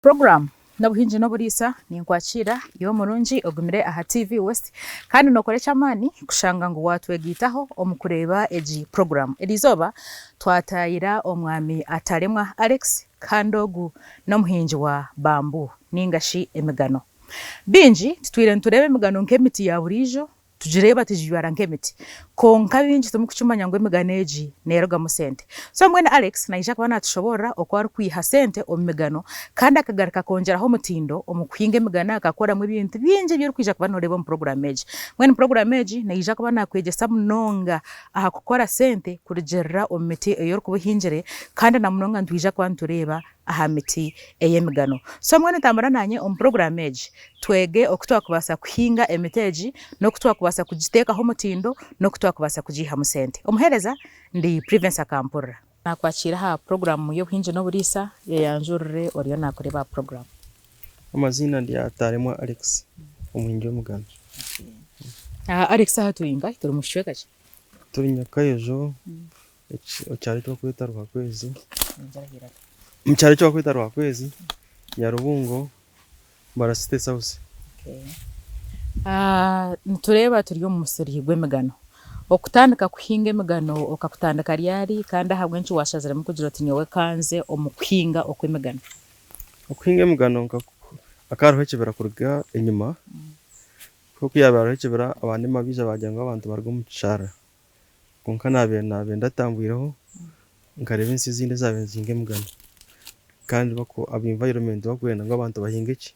Puroguraamu n'obuhingi n'oburiisa ninkwakiira iwe omurungi ogumire aha TV West kandi nokora eky'amaani kushanga ngu watwegaitaho omu kureeba egi puroguraamu. Eriizooba twataayira omwami Ataremwa Alex kandi ogu n'omuhingi wa bamboo ninga shi emigano. Baingi tutwire nitureeba emigano nk'emiti ya buriijo Tugireeba tugibyara nk'emiti. Kwonka baingi timukukimanya ngu emigano egi neerugamu sente. So mbwenu Alex naija kuba naatushoboorora oku arikwiha sente omu migano kandi akagaruka akongyeraho omutindo omu kuhinga emigano akakoramu ebintu bingi ebi orikwija kuba nooreeba omu puroguraamu egi. Mbwenu puroguraamu egi neija kuba naakwegyesa munonga aha kukora sente kurugiirira omu miti ei orikuba ohingire kandi na munonga nitwija kuba nitureeba aha miti ey'emigano. So mbwenu tambura naanye omu puroguraamu egi twege oku twakubaasa kuhinga emiti egi n'oku twakubaasa kugiteekaho omutindo n'oku twakubaasa kugiihamu sente. Omuheereza ndi Privence Akampurira. Naakwakiira aha puroguraamu y'obuhingi n'oburiisa, yeyanjurire oriyo naakureeba aha puroguraamu. Amaziina ndi Ataremwa Alex, omuhingi w'emigano. Alex aha turi nkahi? Turi mu kicweka ki? Turi Nyakayojo. Ekyaro eki barikweta Rwakwezi, omu kyaro eki barikweta Rwakwezi, Nyarubungo, Mbarara City South. Nitureeba turi omu musiri gw'emigano. Okutandika kuhinga emigano okakutandika ryari kandi ahabw'enki waashaziremu kugira oti nyowe kanze omu kuhinga okw'emigano? Okuhinga emigano hakaba hariho ekibira kuruga enyima, ku yaabaire hariho ekibira abandi baija baagira ngu abantu baruge omu kisharara. Kwonka naabaire naabaire ndatambwireho nkareeba ensi ezindi ezaabaire nizihinga emigano kandi aba environment barikwenda ngu abantu bahinge ki?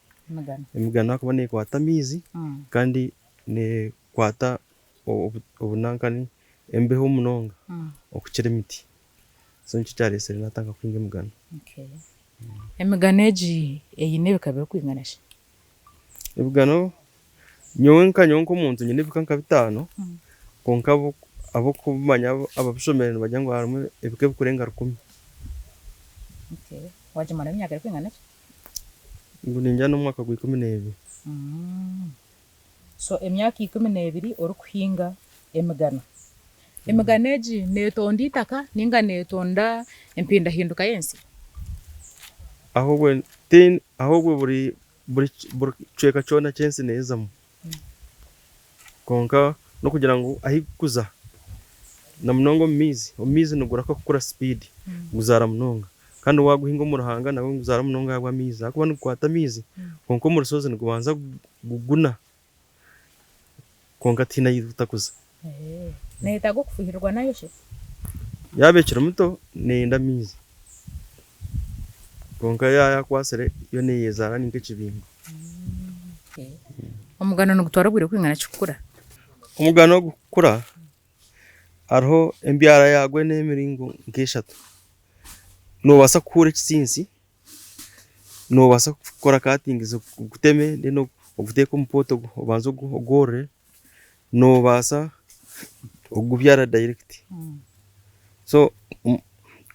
Emigano ahakuba neekwata amaizi kandi neekwata obunankani embeho munonga okukira emiti. So nikyo kyareetsire naatandika kuhinga emigano. Emigano egi eine ebika birikwingana ki? Ebigano, nyowe nka nyowe nk'omuntu nyine ebika nka bitaano, kwonka ab'okumanya ababishomire nibagira ngu harimu ebika ebikurenga rukumi. Wagimaramu emyaka erikwingana ki? Ngu ningira n'omwaka gwa 12. So emyaka 12 orikuhinga emigano. Emigano egi neetonda eitaka nainga neetonda empindahinduka y'ensi? Ahobwe ti ahobwe buri buri buri kicweka kyona ky'ensi neezamu. Kwonka n'okugira ngu ahi kukuza na munonga omu maizi, omu maizi nigurahuka kukura sipiidi, guzaara munonga. Kandi waaguhinga omu ruhanga nabwo niguzaara munonga ahabw'amaizi ahakuba nigukwata amaizi kwonka omu rushozi nigubanza guguna. Kwonka tihaine ahu gutakuza. Neyetaaga okufuhirirwa nayo shi? Yaaba ekiri muto neyenda amaizi kwonka yaaba yakwatsire yo neyezaara ni nk'ekibingo. Omugano nigutwara obwire bwingana ki kukura? Omugano kukura hariho embyara yagwo n'emiringo nk'eshatu. Nobaasa kukuura ekitsintsi. Noobaasa kukora cuttings oguteme then oguteeke omu pot obanze ogworore, noobaasa okugubyara direct. So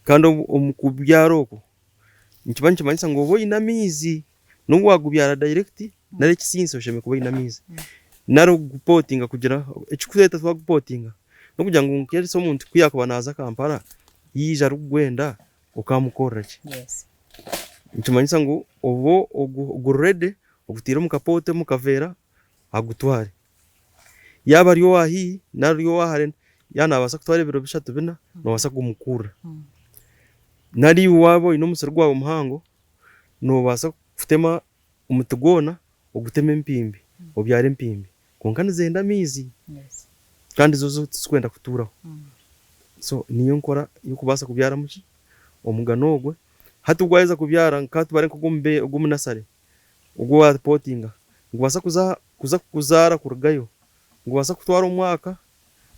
kandi omu kubyara okwo nikiba nikimanyisa ngu obe oine amaizi, n'obu waagubyara direct nari ekitsintsi oshemereire kuba oine amaizi. Nari okugupotinga kugira, ekirikureeta twagupotinga n'okugira ngu nk'erisa omuntu ku yaakuba naaza Kampala yaija arikugwenda Okamukorera ki? Nikimanyisa ngu oba guri ready ogutaire omu kapooti omu kaveera agutware. Yaaba ari owa haihi nari ari owa hare yaaba naabaasa kutwara ebiro bishatu bina noobaasa kugumukurra. Nari iwe waaba oine omusiri gwawe muhango noobaasa kutema omuti gwona oguteme empimbi obyare empimbi. Kwonka nizenda amaizi kandi zo tizikwenda kutuuraho. So niyo nkora y'okubaasa kubyaramu ki? Omugano ogwe. Hati gwaheza kubyara nka tubare nk'ogw'omu nasare ogu waapotinga, nigubaasa kuza kuza kuzaara kurugayo, nigubaasa kutwara omwaka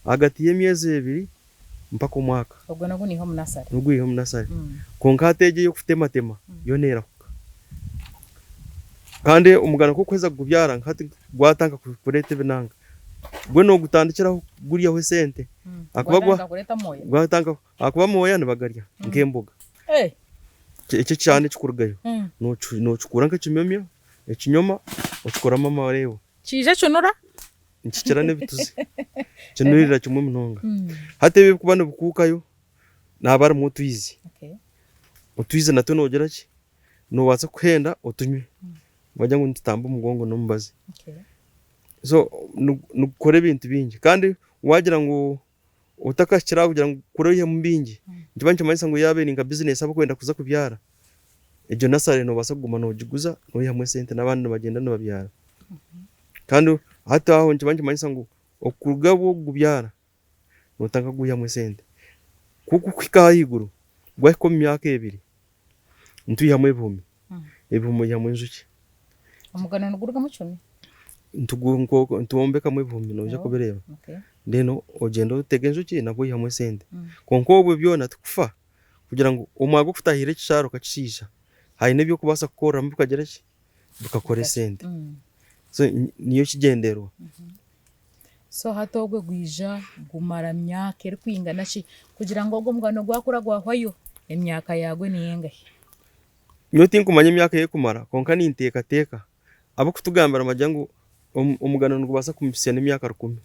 ahagati y'emyezi ebiri mpaka omwaka. Ogwo n'ogu naiha omu nasare. N'ogu oiha omu nasare. Kwonka hati egyo ey'okutematema yo neerahuka. Kandi omugano ku orikuheza kugubyara nka hati gwatandika kureeta ebinanga, gwe noogutandikiraho kuguryaho esente ahakuba gwa Gwatandika kureeta amooya? gwatandika ahakuba amooya nibagarya nk'emboga. Eki ekyana ekirikurugayo nookikura nk'ekimyomyo, ekinyoma okikoramu amareewa. Kiija kinura? Nikikira n'ebituzi, kinurira kimwe munonga. Hati ebi ebirikuba nibikuukayo nihaba harimu otwizi, otwizi natwo noogira ki? Noobaasa kuhenda otunywe, nibagira ngu nitutamba omugongo n'omubazi. So nigukora ebintu bingi kandi waagira ngu otakahikire aha kugira ngu gukure oihemu bingi, nikiba nikimanyisa ngu yaaba eri nka bizinesi abarikwenda kuza kubyara, egyo nasare noobaasa kuguma noogiguza noihamu esente n'abandi nibagyenda nibabyara. Kandi hati aho nikiba nikimanyisa ngu okuruga obu orikugubyara, nootandika kugwihamu esente. Ku gurikuhika ahaiguru, gwahika omu myaka ebiri, nitwihamu ebihumi, ebihumi oihamu enjoki. Omugano nigurugamu ekihumi? Nitwombekamu ebihumi noija kubireeba. Then ogyenda otega enjoki nabwo oihamu esente. Kwonka obwo byona tikufa kugira ngu omwaka ogukutaahirira ekishaara okakishiisha, haine ebi orikubaasa kukoreramu bikagira ki, bikakora esente. So niyo kigyendererwa. So hati ogwe gwija gumara myaka erikwingana ki kugira ngu ogwo omugano gwakura gwahwayo emyaka yagwe niyo engahi? Nyowe tinkumanya emyaka ei erikumara kwonka ninteekateeka abarikutugambira nibagira ngu omugano nigubaasa kumuhitsya n'emyaka rukumi.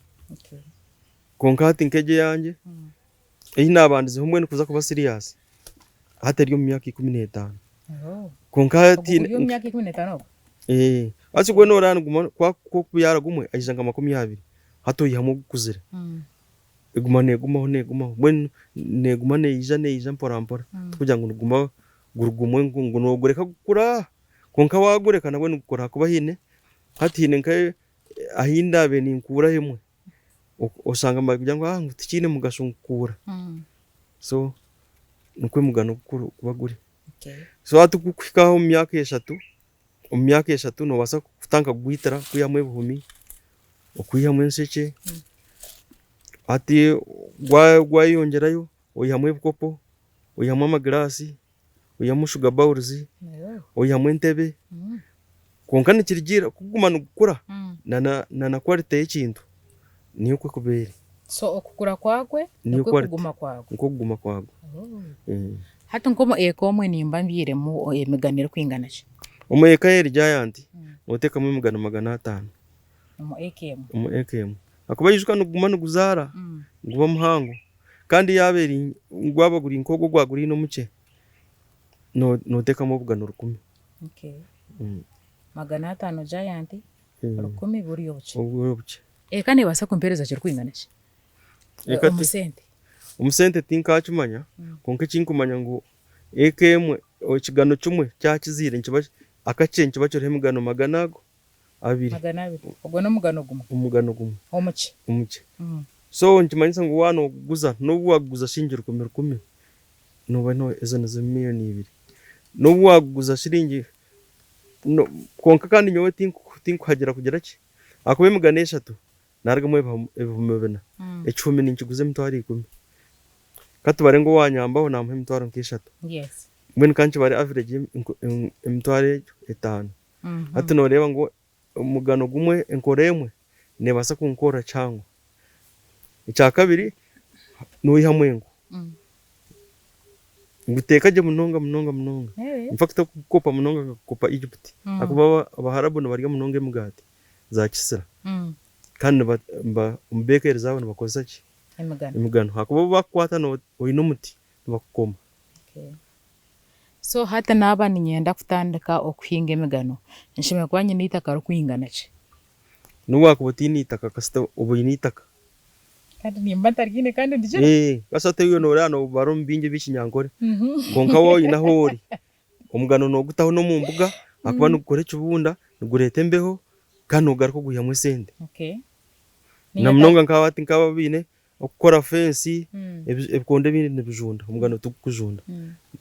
Kwonka hati nk'egi eyangye ei naabandizeho mbwenu kuza kuba serious hati eri omu myaka ikumi n'etaano. Kwonka hati Ogwo guri omu myaka 15 ogwo? Eeh hati gwena oraba niguma ku orikubyara gumwe aija nka 20 hati oihamu ogukuzire eguma neegumaho neegumaho mbwenu neeguma neija neija mpora mpora tikugira ngu niguma guri gumwe ngu noogureka gukura kwonka waagureka nabwo nigukura ahakuba haine hati haine nka ahi ndaabe ninkuura emwe Oshanga nibagira ngu ngu tikiine mugasho nkukuura so nikwo omugano gurikuba guri. So hati kukuhika aho omu myaka eshatu, omu myaka eshatu noobaasa kutandika kugwitira kwihamu ebihumi, okwihamu enshekye, hati gwayeyongyerayo oihamu ebikopo, oihamu amagiraasi. oihamu shuga bowls, oihamu entebe, kwonka nikirugiirira ku kuguma nigukura na na quality y'ekintu niyo oku ekuba eri. So okukura kwagwe Niyo nikwo quality kuguma kwagwe. Nikwo kuguma kwagwe. Hati nk'omu eka omwe nimba mbyiremu emigano erikwingana ki? Omu eka eri giant noteekamu emigano 500. Omu eka emwe? Omu eka emwe. Ahakuba ijuka niguguma niguzaara, niguba muhango. Kandi yaaba eri gwaba guri nk'ogwo ogwa guriini omukye, nooteekamu obugano rukumi. 500 giant, 100 buri obukye. Buri obukye. Eka neebaasa kumpeereza kirikwingana ki omu sente? Omu sente tinkaakimanya kwonka eki nkumanya ngu eka emwe ekigano kimwe kyakizaire nikiba akakye nikiba kiriho emigano magana ago. abiri. 200. Ogwo n'omugano gumwe? Omugano gumwe. Omukye? Omukye. So nikimanyisa ngu waaba nooguguza, n'obu waaguguza shiringi rukumi rukumi, nooba no ezo nizo miriyoni ibiri. N'obu waaguguza shiringi, kwonka kandi nyowe tinkuhagira kugira ki, ahakuba emigano eshatu Narugamu 4000, ekihumi ninkiguza 100,000. Katubare ngu owanyambaho namuha emitwaro nk'eshatu. Mbwenu kankibare average emitwaro egyo etaano. Hati noreeba ngu omugano gumwe enkora emwe nebaasa kunkorera kihango. Ekyakabiri noihamu enku. Nguteeka gye munonga munonga munonga. In fact okugukopa munonga nkagukopa Egypt ahakuba abaharabu nibarya munonga emigaati. za kisira kandi omu beekeri zaabo nibakozesa ki? Emigano. Ahakuba obu bakukwata oine omuti nibakukoma. So hati naaba niinyenda kutandika okuhinga emigano, nshemereire kuba nyine eitaka ririkwingana ki? N'obu waakuba otaine eitaka kasita oba oine eitaka. Kandi nimba ntaryiine kandi ndigire. Kasita iwe nooreeba noobara omu bingi eby'ekinyankore kwonka waaba oine ahu ori, Omugano noogutaho n'omu mbuga ahakuba nigukora ekibunda, nigureeta embeho kandi noogaruka ogwihamu esente. Na munonga nk'aba hati nk'aba abaine okukora fensi, ebikondo ebindi nibijunda, omugano tigukujunda,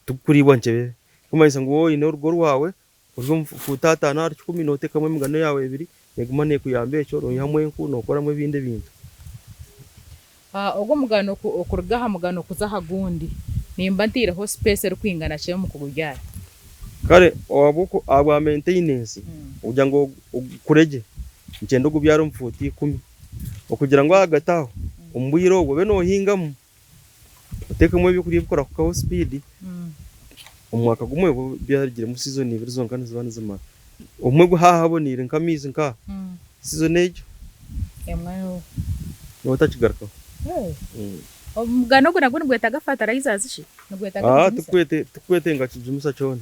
tigukuriibwa nkyebebe. Ekirikumanyisa ngu waaba oine orugo rwawe ori omu fuuti ataano ahari kikumi nooteekamu emigano yaawe ebiri, neeguma neekuyamba ekyo, noihamu enku nookoramu ebindi ebintu. Ogwo omugano okuruga aha mugano kuza aha gundi nimba ntaireho space erikwingana ki omu kugubyara? Kare ahabwa maintenance okugira ngu ogukure gye nikyenda ogubyare omu fuuti ikumi okugira ngu ahagati aho omu bwire obwo obe nohingamu otekemu ebyokurya ebikurahukaho speed omwaka gumwe obe obyarigiremu season ibiri zonka niziba nizimara obumwe hahaboniire nk'amaizi nkaha season egyo Nooba otakigarukaho. Omugano ogwo nagwo nigwetaaga fertilizers shi? Nigwetaaga ebijumisa? Tikwetenga kijumisa kyona.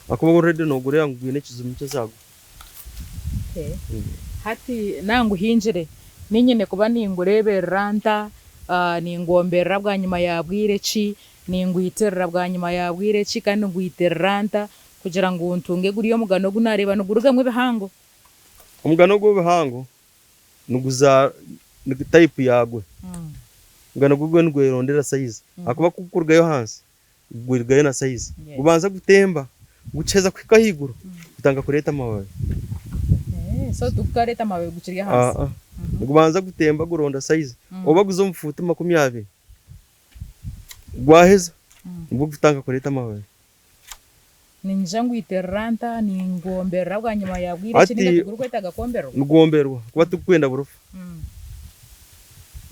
Ahakuba already nogureeba ngu gwine ekijumi ky'ezaago. Hati nanguhingire ninyine kuba ningureeberera nta, ningwomberera bwanyima ya bwire ki, ningwitirira bwanyima ya bwire ki kandi ngwitirira nta kugira ngu ntunge guri omugano ogu naareeba nigurugamu ebihango? Omugano ogw'ebihango niguzaara type yaagwo, omugano gwo nigwerondera size ahakuba ku gurikurugayo ahansi Gurugayo na size. Gubanza gutemba, gukiheza kuhika ahaiguru, gutandika kureeta amababi. So tigukareeta amababi gukiri ahansi? Aa, nigubanza gutemba guronda size. Oba guza omu fuuti 20, gwaheza nibwo gutandika kureeta amababi. Niinyija ngwitirira nta, ningwomberera bwanyima ya bwire ki ninga Hati tigurikwetaaga kwombererwa? Nigwomberwa ahakuba tigukwenda burofa.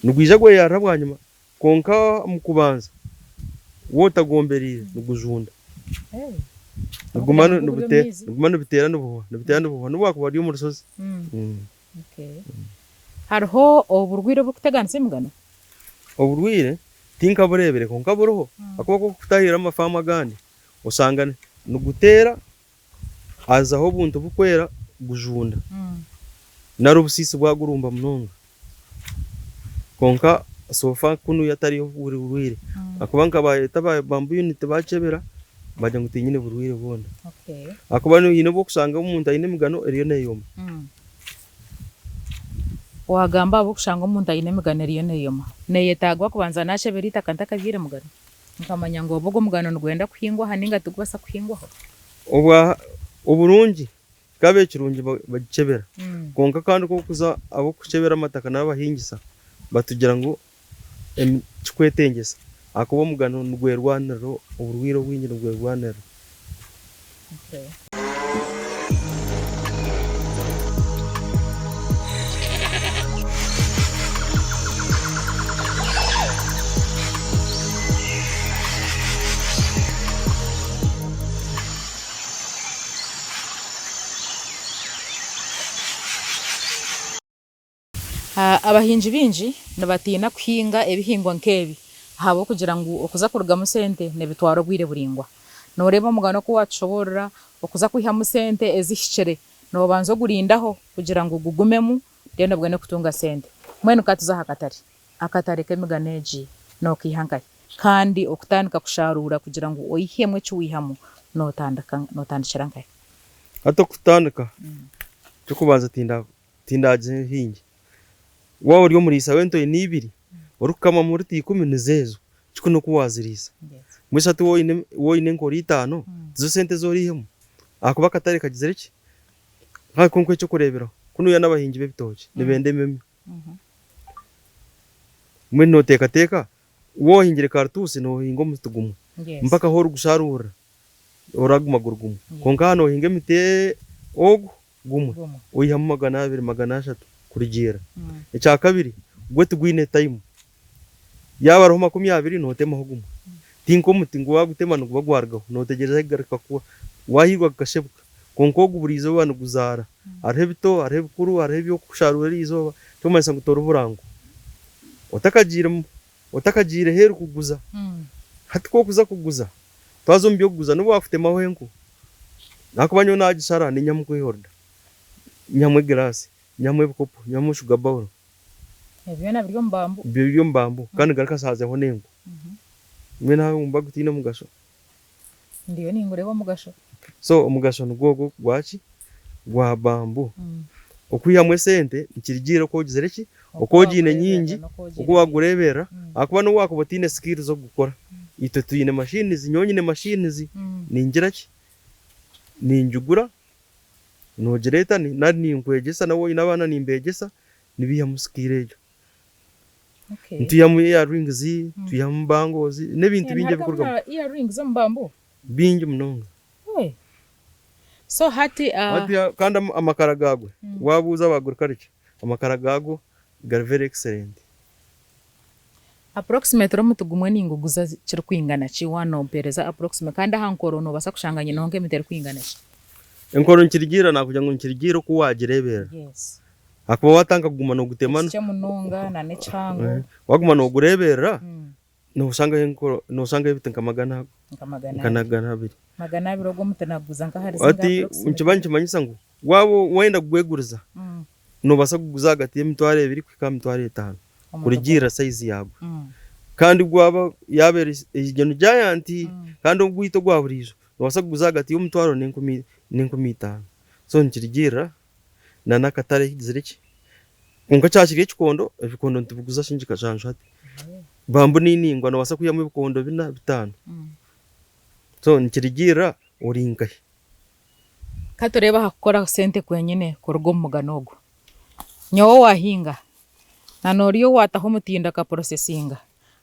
Nigwija gweyarira bwanyima. Kwonka omu kubanza waaba otagombereire nigujunda. Niguma nibiteera nibuhuha, nibiteera nibuhuha nobu wakuba ori omu rushozi. Hariho oburwaire oburikuteganisa emigano? Oburwaire tinkabureebire kwonka buriho ahakuba ku orikutahirira amafaamu agandi oshanga niguteera hazaho obuntu burikwera gujunda nari obusiisi bwagurumba munonga. Kwonka so far kunuya tariyo burwaire ahakuba nka bayeta aba bamboo unit bakyebera bagira ngu tinyine burwaire bwona ahakuba haine obu orikushanga omuntu aine emigano eriyo neyoma. Wagamba ahabw'okushanga omuntu aine emigano eriyo neyoma, neyetaagwa kubanza nakyebera eitaka ntakabyaire mugano? Nkamanya ngu oba ogwo omugano nigwenda kuhingwa aha ninga tigubaasa kuhingwaho. Obwa oburungi kikaaba ekirungi bagikyebera kwonka kandi ku orikuza ab'okukyebera amataka n'abahingisa batugira ngu tikikwetengyesa ahakuba omugano nigwerwanirira oburwaire obwingi nibwerwanirira. Abahingi baingi nibatiina kuhinga ebihingwa nk'ebi ahabw'okugira ngu okuza kurugamu sente nibitwara obwire buraingwa. Nooreeba omugano oku waatushoboorora, okuza kwihamu sente ezihikire noobanza ogurindaho kugira ngu gugumemu then obone kutunga sente. Mbwenu ka tuze aha katare. Akatare k'emigano egi nookaiha nkahi? Kandi okutandika kusharuura kugira ngu oihemu eki waihamu nootandika nootandikira nkahi? Hati okutandika, eky'okubanza Tindagize bingi. Waaba ori omuriisa w'ente oine ibiri, orikukamamu rita ikumi nizo ezo, kikuru n'oku waaziriisa. Mbwenu shi hati waaba oine enkoro itaano, tizo sente ezi oriihemu? Ahakuba akatare kagizire ki? Nka nk'eky'okureeberaho, kunuya n'abahingi b'ebitookye nibenda ememe. Mbwenu nooteekateeka waaba ohingire karutuusi noohinga omuti gumwe mpaka ahu origusharuurira oraguma guri gumwe. Kwonka haaba noohinga emiti ogu gumwe oihamu 200, 300 kurugiirira. Ekyakabiri gwo tigwine tayimu, yaaba hariho 20 nootemaho gumwe, ti nk'omuti ngu waagutema niguba gwarugaho nootegyereza kugaruka kukura, waahigwa gukashebuka. Kwonka ogu buri izooba niguzaara, hariho ebito, hariho ebikuru, hariho eby'okusharuura eri izooba, ekirikumanyisa ngu toribura ngu otakagiire otakagiire aheeru kuguza. Hati ku orikuza kuguza, twaza omu by'okuguza n'obu waakutemaho enku, Ahakuba nyowe naagishara ninyihamu kwehorda, nyihamu egiraasi, nyihamu ebikopo, nyihamu shuga bawuro. Ebyo byona biri omu bambu? Biri omu bambu kandi ngaruka nsaazeho n'enku. Mbwenu aho niguba gutaine omugasho? Ndiyo ningureeba omugasho. So omugasho nigwo ogwo gwaki? Gwa bambu. Okwihamu esente nikirugiirira oku ogizire ki? Oku ogiine nyingi, oku waagureeberera ahakuba n'obu waakuba otaine skills z'okugukora, itwe twine machines, nyowe nyine machines, ningira ki? Ningigura, noogireeta nari ninkwegyesa nawe oine abaana nimbeegyesa, nibaihamu skill egyo. Nitwihamu earrings, twihamu bangles n'ebintu bingi ebirikurugamu. Earrings omu bamboo? Bingi munonga. So hati. Hati kandi amakara gaago waabuuza aba agriculture amakara gaago gari very excellent. Approximately omuti gumwe ninguguza kirikwingana ki waaba nompeereza approximately kandi aha nkoro nobaasa kushanga nyineho nk'emiti erikwingana ki? Enkoro nikirigiirira nakugira ngu nikirigiirira oku waagireeberera. Ahakuba waatandika kuguma noogutema. Ekikye munonga na n'ekihango. Waaguma noogureeberera nooshangaho enkoro nooshangaho ebiti nka magana ago. Nka magana Nka abiri. nagana abiri. 200 ogwo omuti naguguza nka ahari zinga Hati approximately? nikiba nikimanyisa ngu waaba wayenda kugweguriza nobaasa kuguguza ahagati y'emitwaro ebiri kuhika aha mitwaro etaano Omuti kurugiirira sayizi yaagwo. Kandi gwaba yaaba eri egyo ni giant kandi ogwaitu ogwa buriijo nobaasa kuguguza ahagati y'omutwaro n'enkumi n'enkumi itaano. So nikirugiirira na n'akatare kigizire ki. Kwonka kyaba kiri ekikondo, ebikondo nitubiguza shilingi kashanju hati. Bambu niningwa nobaasa kwihamu ebikondo bina, bitaano. So nikirugiirira ori nkahi. Ka tureebe aha kukora sente kwenyine kuruga omu mugano ogu. Nyowe owaahinga, na n'oriya owaataho omutindo akaporosesinga,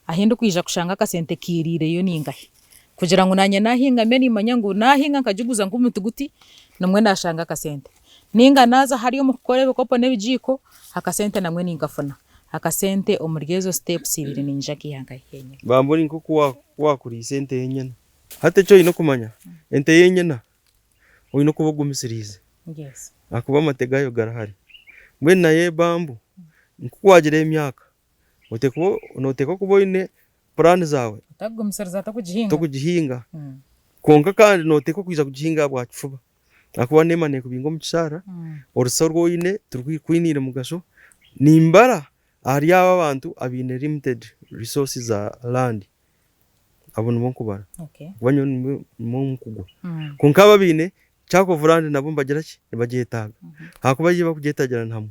ahi ndikwija kushanga akasente kairiireyo ni nkahi? Kugira ngu naanye naahinga mbe niimanya ngu naahinga nkagiguza nk'omuti guti, nimwo naashanga akasente. Nainga naaza hariya omu kukora ebikopo n'ebigiiko, akasente namwo ninkafuna. Akasente omuri ezo sitepusi ibiri niinyija nkiiha nkahi henyine? Bamba ori nk'oku waakuriise ente y'enyana. Hati eki oine kumanya, ente y'enyana oine kuba ogumisiriize ahakuba amate gaayo garahari. Mbwenu nayo ebambu nk'oku waagira emyaka, nooteekwa kuba oine puraani zaawe. Otakugumisiriza tokugihinga. Tokugihinga. Kwonka kandi nooteekwa kwija kugihinga ahabwa kifuba ahakuba neema neekubinga omu kishaara, orusa oru oine tirukwiniire mugasho. Nimbara ahari abo abantu abaine limited resources za land. Abo nibo nkubara ahakuba nyowe nimwo nkugwa. Kwonka abo abaine chunk of land nabo nibagira ki? Nibagyetaaga ahakuba ei bakugyetaagira ni hamwe.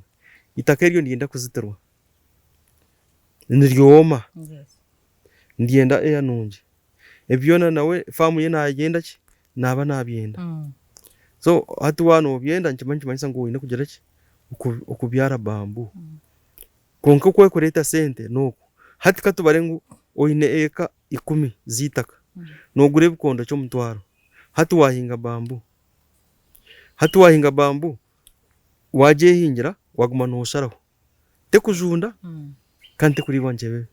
Eitaka eryo niryenda kuzitirwa, niryoma, niryenda air nungi. Ebi byona nawe faamu ye naagyenda ki? Naaba naabyenda. So hati waaba noobyenda nikiba nikimanyisa ngu oine kugira ki? Okubyara bamboo. Kwonka oku erikureeta sente n'oku, hati ka tubare ngu oine eka ikumi z'eitaka, noogura ebikondo ky'omutwaro, hati waahinga bamboo, hati waahinga bamboo waagyehingira waaguma noosharaho, tekujunda kandi tekuriibwa nkyebebe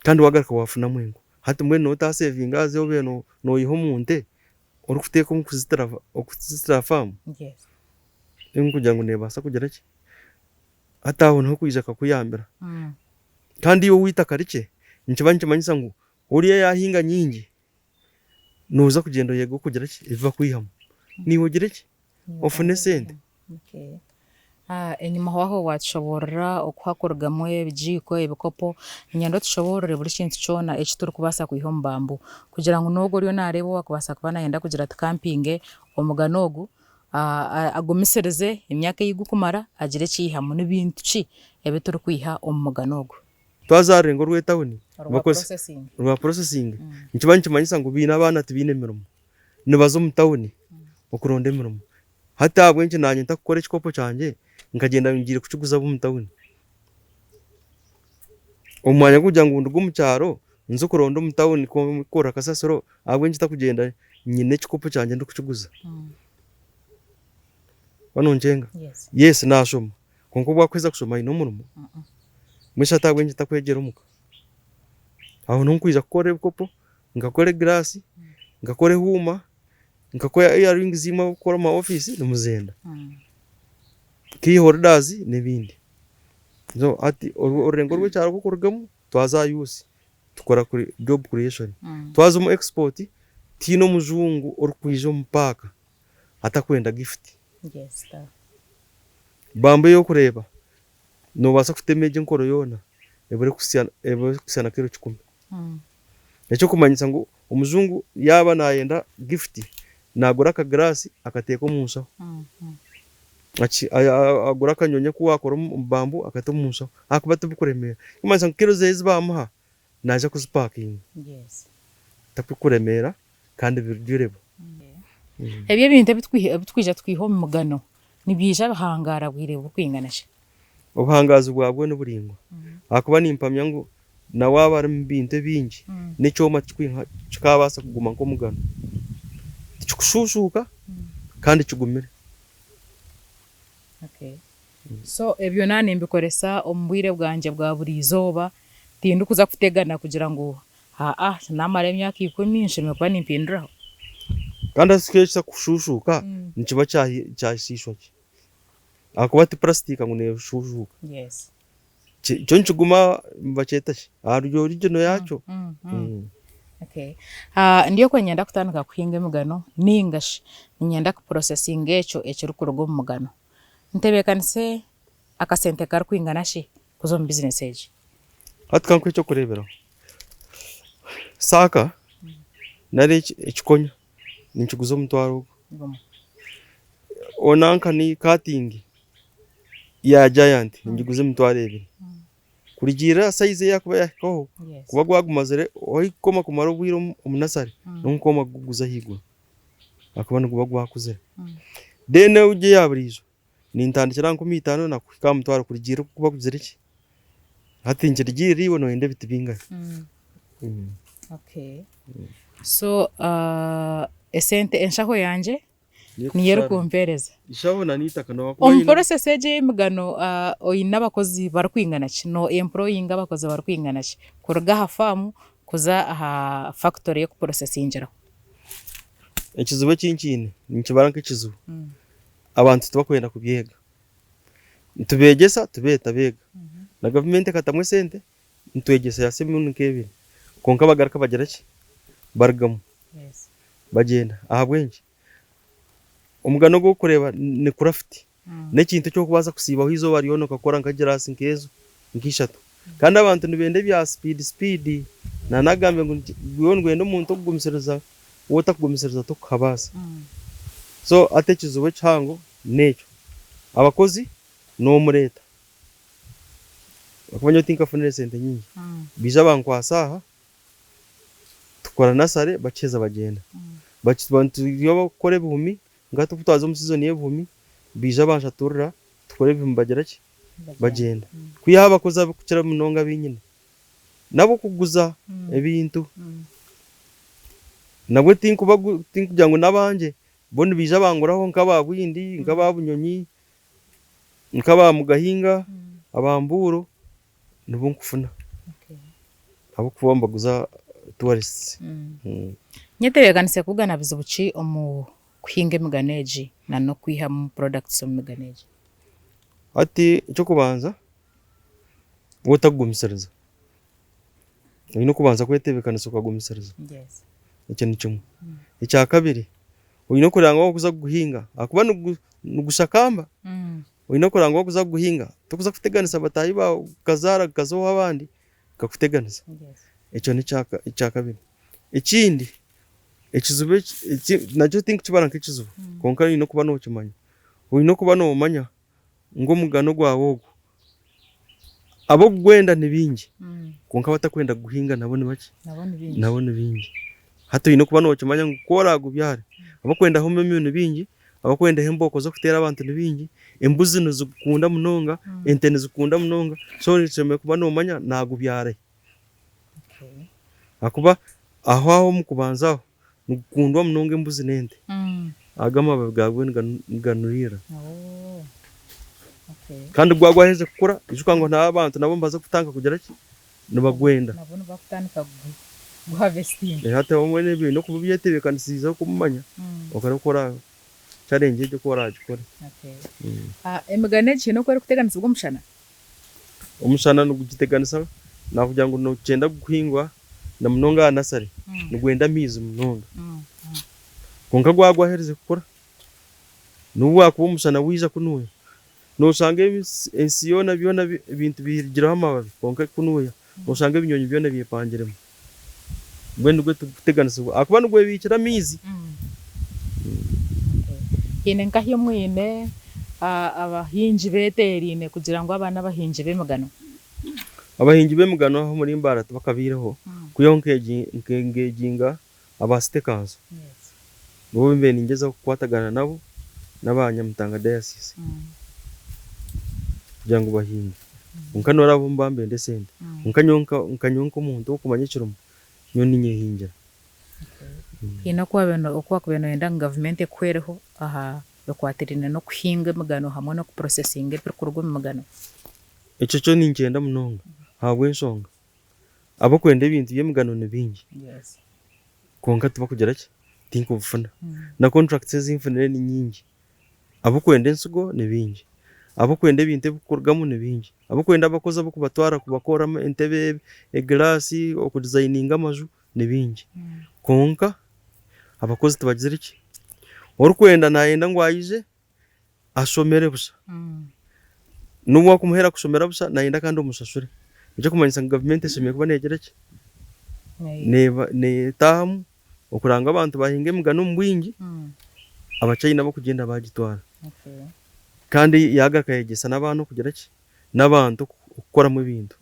kandi waagaruka waafunamu enku. Hati mbwenu nootaseevinga aha zi obaire noiha omu nte orikuteeka omu kuzitira faamu? Kugira ngu neebaasa kugira ki? Hati aho niho kwija akakuyambira. Kandi iwe ow'eitaka rikye, nikiba nikimanyisa ngu oriya yaahinga nyingi, nooza kugyenda oyege okugira ki? Ebi bakwihamu. Naiwe ogire ki? Ofune esente. Enyima aho waatushoboorora oku hakurugamu ebigiiko, ebikopo, niinyenda otushoboorore buri kintu kyona eki turikubaasa kwiha omu bambu kugira ngu n'ogwo oriyo naareeba owaakubaasa kuba naayenda kugira ati kampinge omugano ogu, agumisirize emyaka ei gurikumara agire eki yaihamu. Ni bintu ki ebi turikwiha omu mugano ogu? Twaza aha rurengo rw'etawuni orwa processing nikiba nikimanyisa ngu baine abaana tibaine mirimo nibaza omu tawuni okuronda emirimo. Hati ahabw'enki naanye ntakukora ekikopo kyangye nkagyenda ngiire kukiguza ab'omu tawuni? Omu mwanya gw'okugira ngu nduge omu kyaro nze kuronda omu tawuni kukora kasasiro, ahabw'enki ntakugyenda nyine ekikopo kyangye ndikukiguza? Waaba nonkyenga? Yes naashoma kwonka obu akuheza kushoma aine omurimo? Mbwenu shi hati ahabw'enki ntakwegyera omuka? Aho niho nkwija kukora ebikopo, nkakora egiraasi, nkakora ehuuma, nkakora earrings imwe abarikukora omu ma ofiisi nimuzenda, key holders n'ebindi. So hati orurengo rw'ekyaro ku okurugamu twaza aha youth tukora job creation. Twaza omu export tihaine omujungu orikwija omu paaka atakwenda gift. Bambu ey'okureeba noobaasa kutema egyo enkoro yoona ebure kuhitsya na kiro kikumi. Eky'okumanyisa ngu omujungu yaaba naayenda gift naagura akagiraasi akateeka omu nshaho. Agura akanyonyi aku waakora omu bambu akata omu nshaho ahakuba tibikuremeera. Ekirikumanyisa ngu kiro ze ezi baamuha naija kuzipakinga. Tabikuremeera kandi biri durable. Ebyo ebintu ebi turikwija tukaiha omu mugano nibiija bihangaara bwire burikwingana ki? Obuhangaazi bwabwo niburaingwa ahakuba nimpamya ngu na waaba ari omu bintu ebingi n'ekyoma tikikaabaasa kuguma nk'omugano. Tikikushuushuuka kandi kigumire. So ebyo naaba nimbikoresa omu bwire bwangye bwa buri izooba, tindikuza kutegana kugira ngu aa naamara emyaka ikumi nshemereire kuba nimpinduraho. Kandi hati ekitakushuushuuka nikiba kyashiishwa gye. Ahakuba ti purasitika ngu neeshuushuuka. Kyo nikiguma nibakyeta ki? Aha original yaakyo. Okay. Ndi oku niinyenda kutandika kuhinga emigano ninga shi niinyenda ku processinga ekyo ekirikuruga omu mugano, ntebeekanise akasente karikwingana ki kuza omu business egi? Hati kankuhe ekyokureeberaho, saaka nari ekikonyo ninkiguza omutwaro ogwo, nanka ni cutting ya giant ningiguza emitwaro ebiri. Kurugiirira aha sayizi ei arikuba yaahikaho, kuba gwagumazire orikukoma kumara obwire omu nasare, n'omukoma kuguguza ahaiguru ahakuba niguba gwakuzire. Then egi eya buriijo nintandikira aha 5000 nakuhika aha mutwaro kurugiirira oku kuba kugizire ki, hati nikirugiirira iwe nooyenda ebiti bingahi. Okay. So esente enshaho yangye Niyo erikumpeereza. Omu process egi ey'emigano oine abakozi barikwingana ki? No employinga abakozi barikwingana ki kuruga aha farm kuza aha factory ey'oku processingiraho? Ekizibu eki nkiine ninkibara nk'ekizibu, abantu tibakwenda kubyega. Nitubeegyesa tubeeta beega, na gavumenti ekatamu esente nitwegyesa yaatsya emirundi nk'ebiri kwonka bagaruka bagira ki? Barugamu bagyenda. Ahabw'enki? Omugano ogu orikureeba ni craft, n'ekintu eki orikubaasa kusiibaho eizooba ryona okakora nka giraasi nk'ezo nk'ishatu. Kandi abantu nibenda ebya sipiidi sipiidi, naanagambire ngu iwe nibwenda omuntu orikugumisiriza, waaba otarikugumisiriza tokuhabaasa. So hati ekizibu ekihango n'ekyo, abakozi n'omureeta. Ahakuba nyowe tinkafunire sente nyingi. Baija bankwasa aha, tukora nasare bakiheza bagyenda. Tuba nituri ab'okukora ebihumi, nka hati obu twaza omu sizoni y'ebihumi, baija banshaturira, tukora ebihumi bagira ki? Bagyenda. Kwihaho abakozi abarikukira munonga abu nyine, n'abokuguza ebintu. Nabwe tinkugira ngu n'abangye, bo nibaija banguraho nk'aba Bwindi, nk'aba Bunyonyi, Nk'aba Mugahinga, aba Mbuuro nibo nkufuna ahabw'okuba nibaguza tourists. Nyetebeekanise kubugana bizibu ki omu kuhinga emigano egi na n'okwihamu products omu migano egi? Hati eky'okubanza waaba otakugumisiriza, oyine kubanza kwetebeekanisa okagumisiriza, ekyo ni kimwe. Ekyakabiri Oine kureba ngu wakuza kuguhinga ahakuba nigushakamba, oine kureba ngu wakuza kuguhinga tokuza kuteganisa bataahi baawe gukazaara gukaza ow'abandi gukakuteganisa. Ekyo n'ekyakabiri. Ekindi ekizibu nakyo tinkukibara nk'ekizibu kwonka oine kuba nookimanya, oine kuba noomanya ngu omugano gwawe ogu ab'okugwenda ni baingi kwonka abatakwenda kuguhinga nabo ni baki? Nabo ni baingi. Hati oine kuba nookimanya ngu ku oraagubyare abakwendaho emyoyo ni baingi, abakwendaho embooko z'okuteera abantu ni baingi, embuzi nizigukunda munonga, ente nizikunda munonga, so oshemereire kuba noomanya naagubyara hi? Ahakuba aho aho omu kubanza aho Nigukundwa munonga embuzi n'ente. Ago amababi gagwo niganuriira. Kandi gwaba gwaherize kukura, ijuka ngu n'aba bantu nabo nibaza kutandika kugira ki? Nibagwenda. Hati mbwenu ebyo oine kuba obyetebeekanisiize orikumanya okareba oku ora challenge egyo oku oraagikore. Emigano egi haine oku erikuteganisibwa omushana? Omushana nigugiteganisa nakugira ngu nikyenda kuhingwa na munonga aha nasare nigwenda amaizi munonga. Kwonka gwaba gwaherize kukura nobu gwakuba omushana gwaija kunuya noshanga ensi yoona byona ebintu birugireho amababi kwonka kunuya noshanga ebinyonyi byona byepangiremu. Mbwenu nigwo turikuteganisibwa ahakuba nigwebiikira amaizi. Haine nkahi mwine abahingi beteeraine kugira ngu aba n'abahingi b'emigano? Abahingi b'emigano aha omuri Mbarara tibakabaireho kwihaho nkeginga aba City Council nibo mbaire ningyezaho kukwatagana nabo n'aba Nyamitanga Diocese kugira ngu bahinge. Kwonka noreeba bo nibaba nibenda esente kwonka nyowe nka nyowe nk'omuntu orikumanya ekirimu nyowe ninyehingira. Haine oku wakubaire noyenda ngu gavumenti ekuhwereho aha bikwatiraine n'okuhinga emigano hamwe n'oku processinga ebirikuruga omu migano? Ekyo kyo ninkyenda munonga ahabw'enshonga abarikwenda ebintu by'emigano ni baingi kwonka tibakugira ki, tinkubifuna. Na contracts ezi nfunire ni nyingi. Ab'okwenda ensigo ni baingi, ab'okwenda ebintu ebirikurugamu ni baingi, ab'okwenda abakozi ab'okubatwara kubakorramu entebe, egiraasi, okudizayininga amaju ni bingi kwonka abakozi tibagizire ki, orikwenda nayenda ngu aije ashomere busha, n'obu wakumuheera kushomera busha nayenda kandi omushashure, ekirikumanyisa ngu gavumenti eshemereire kuba negira ki, neetaahamu okureba ngu abantu bahinga emigano omu bwingi, abachina abarikugyenda bagitwara kandi yagaruka yayegyesa n'abaana okugira ki, n'abantu kukoramu ebintu.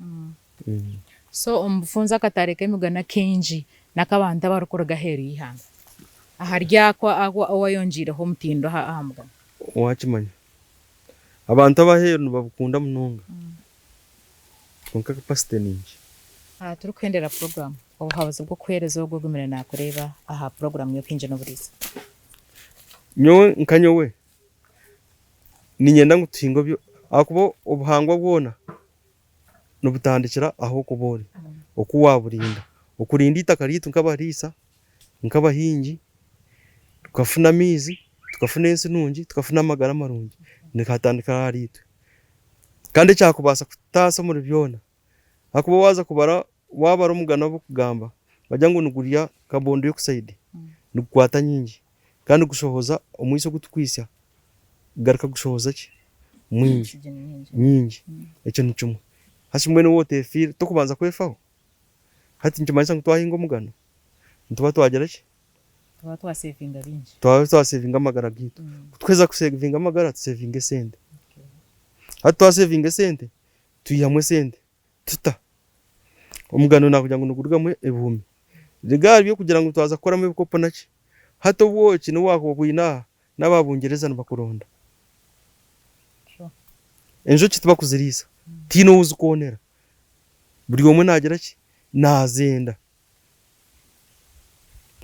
So omu bufunze akatare k'emigano akaingi n'akabantu abarikuruga aheeru y'eihanga ahari ako aku owayongyeireho omutindo aha mugano? Wakimanya abantu ab'aheeru nibabukunda munonga kwonka capacity ni nkye. Aha turikuhendera puroguraamu, obuhabuzi bw'okuheereza ogwo ogumire naakureeba aha puroguraamu y'Obuhingi n'Oburiisa. Nyowe nka nyowe niinyenda ngu tuhinge ahakuba obuhangwa bwona nibutandikira ahu orikuba ori, oku waaburinda. Okurinda eitaka ryaitu nk'abariisa, nk'abahingi, tukafuna amaizi, tukafuna ensi nungi, tukafuna amagara marungi, nihatandikira ahariitwe. Kandi ekyakubaasa kututaasa omuri byona, ahakuba waaza kubara waabara omugani abarikugamba, nibagira ngu nigurya carbon dioxide, nigukwata nyingi kandi gushohoza omwitsyo ogu turikwitsya kugaruka gushohoza ki? Mwingi, nyingi. Ekyo ni kimwe. Hati mbwenu waaba otefiire, torikubanza kwefaho? Hati nikimanyisa ngu twahinga omugano, nituba twagira ki? Twaba twasevinga bingi. Twaba twasevinga amagara gaitu. Ku tukuheza kusevinga amagara, tusevinga esente. Hati twasevinga esente, twihamu esente tuta. Omugano nakugira ngu nigurugamu ebihumi. Rigaari by'okugira ngu twaza kukoramu ebikopo naki. Hati obwoki n'obu wakuba obwine aha, n'aba Bungyereza nibakuronda. Enjoki tibakuziriisa, tihaine ou zikoonera. Buri omwe naagira ki? Naazenda.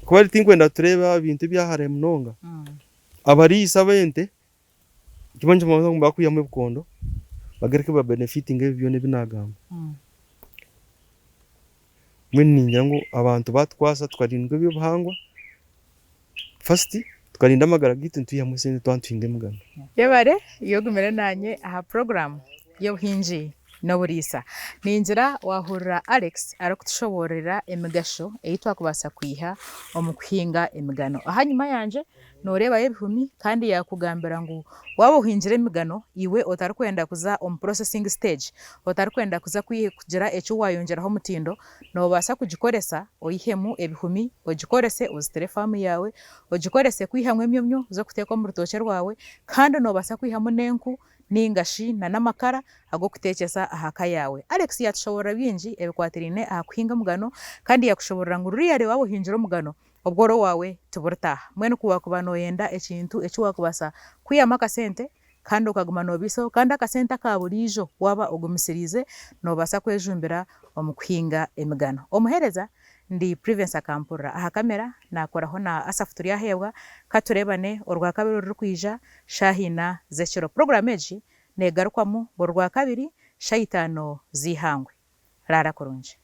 Kuba tinkwenda tureebe aha bintu ebya hare munonga, abariisa b'ente kimwe nikimanyisa ngu bakwihamu ebikondo bagaruke ba benefitinge ebi byona ebi naagamba. Mbwenu ningira ngu abantu baatukwasa tukarindwa eby'obuhangwa first tukarinda amagara gaitu nitwihamu esente twaba nituhinga emigano. Yebare y'ogumire nanye aha puroguramu y'obuhingi n'oburiisa. Ningira wahurira Alex arikutushoboororera emigasho ei twakubaasa kwiha omu kuhinga emigano. Ahanyima yangye Nooreebayo ebihumi kandi yaakugambira ngu waaba ohingire emigano iwe otarikwenda kuza omu processing stage, otarikwenda kuza kugira eki waayongyeraho omutindo, noobaasa kugikoresa oihemu ebihumi ogikorese ozitire faamu yaawe, ogikorese kwihamu emyomyo z'okuteeka omu rutookye rwawe kandi noobaasa kwihamu n'enku nainga shi n'amakara ag'okuteekyesa aha ka yaawe. Alex yaatushoboorora bingi ebikwatiraine aha kuhinga omugano kandi yaakushoboorora ngu really waaba ohingire omugano, Obworo bwawe tiburitaaha. Mbwenu ku waakuba nooyenda ekintu eki waakubaasa kwihamu akasente kandi okaguma noobaisaho kandi akasente aka buriijo waaba ogumisiriize noobaasa kwejumbira omu kuhinga emigano. Omuheereza ndi Privence Akampurira. Aha kamera naakoraho na Asaph Turyaheebwa. Ka tureebane Orwakabiri orurikwija shaaha ina z'ekiro. Puroguraamu egi neegarukwamu buri Rwakabiri shaaha itaano z'eihangwe. Raara kurungi.